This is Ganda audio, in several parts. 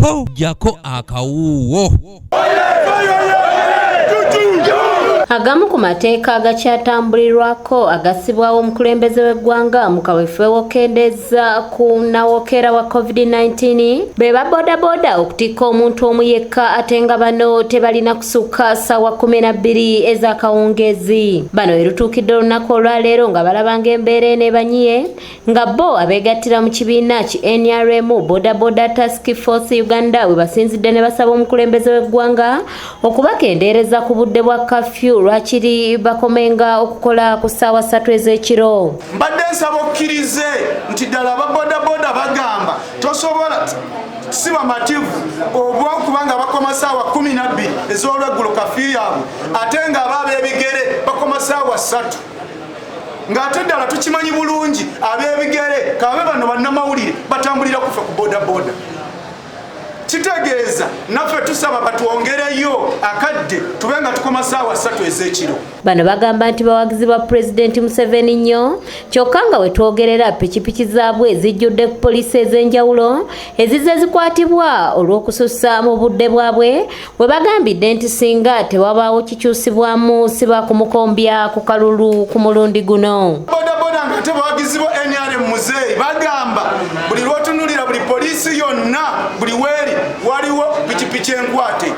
Ho, jjako akawuuwo. Agamu ku mateeka agakyatambulirwako agassibwawo omukulembeze w'eggwanga mu kaweefube w'okukendeeza ku nnawookeera wa COVID-19 be ba bodaboda okutikka omuntu omu yekka ate nga bano tebalina kusukka ssaawa 12 ez'akawungeezi. Bano we lutuukidde olunaku olwaleero nga balaba ng'embeera eno ebanyiye nga bo abeegattira mu kibiina ki NRM Boda Boda Task Force Uganda we basinzidde ne basaba omukulembeze w'eggwanga okubakendeereza ku budde bwa kafyu lwakiri bakomenga okukola ku ssaawa 3 ez'ekiro. Mbadde nsaba okkirize nti ddala aba bodaboda bagamba tosobola si bamativu oba okubanga bakoma ssaawa 12 ez'olweggulo kafyu yaabwe ate nga aba ab'ebigere bakoma ssaawa 3. Ng'ate ddala tukimanyi bulungi ab'ebigere kabe bano bannamawulire batambulira kufa ku bodaboda. Kitegeeza naffe tusaba batwongereyo akadde tube nga tukoma ssaawa 3 ez'ekiro. Bano bagamba nti bawagizi ba Pulezidenti Museveni nnyo kyokka nga we twogerera pikipiki zaabwe zijjudde ku poliisi ez'enjawulo ezizze zikwatibwa olw'okusussa mu budde bwabwe we bagambidde nti singa tewabaawo kikyusibwamu si baakumukombya ku kalulu ku mulundi guno. Bodaboda nga ate bawagizi bo NRM Muzeeyi bagamba buli lw'otunuulira buli poliisi yonna buli weeri waliwo pikipiki enkwate.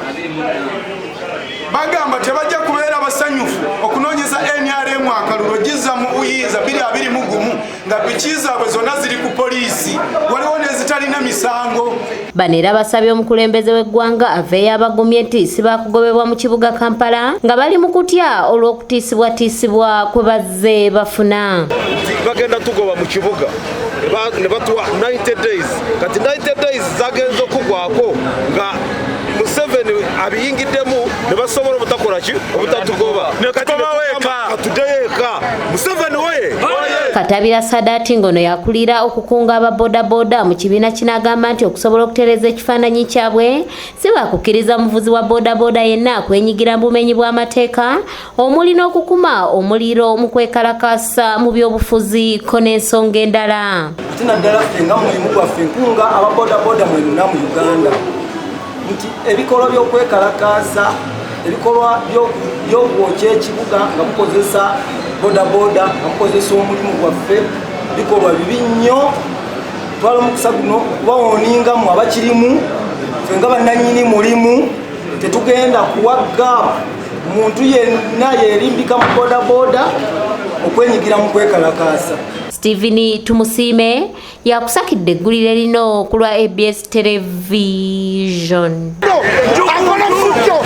Bagamba tebajja kubeera basanyufu okunoonyeza NRM akalulu ogizza mu buyinza 2021 nga piki zaabwe zonna ziri ku poliisi, waliwo n'ezitalina misango. Bano era basabye omukulembeze w'eggwanga aveeyo abagumye nti si baakugobebwa mu kibuga Kampala nga bali mu kutya olw'okutiisibwatiisibwa kwe bazze bafuna. Bagenda tugoba mu kibuga ne batuwa 90 days. Kati 90 days zagenze okugwako nga Museveni abiyingiddemu ne basobola obutakola ki obutatugoba. Ne tukomawo eka. Tuddeyo eka. Museveni oye! Katabira Saadati ng'ono yakulira okukunga aba bodaboda mu kibiina kino agamba nti okusobola okutereeza ekifaananyi kyabwe si baakukkiriza muvuzi wa bodaboda yenna kwenyigira mu bumenyi bw'amateeka omuli n'okukuma omuliro mu kwekalakaasa mu byobufuzi ko n'ensonga endala. Ate naddala ffe nga mulimu gwaffe nkunga aba bodaboda mwenna mu Uganda nti ebikolwa by'okwekalakaasa, ebikolwa by'okwokya ekibuga nga mukozesa bodaboda, nga mukozesa omulimu gwaffe, bikolwa bibi nnyo. Twala omukisa guno okubawoningamu abakirimu, ffe nga bannannyini mulimu tetugenda kuwa gap muntu yenna yeerimbika mu bodaboda okwenyigira mu kwekalakaasa. Stephen Tumusiime yakusakidde eggulire lino ku lwa ABS Television. Akola fujjo.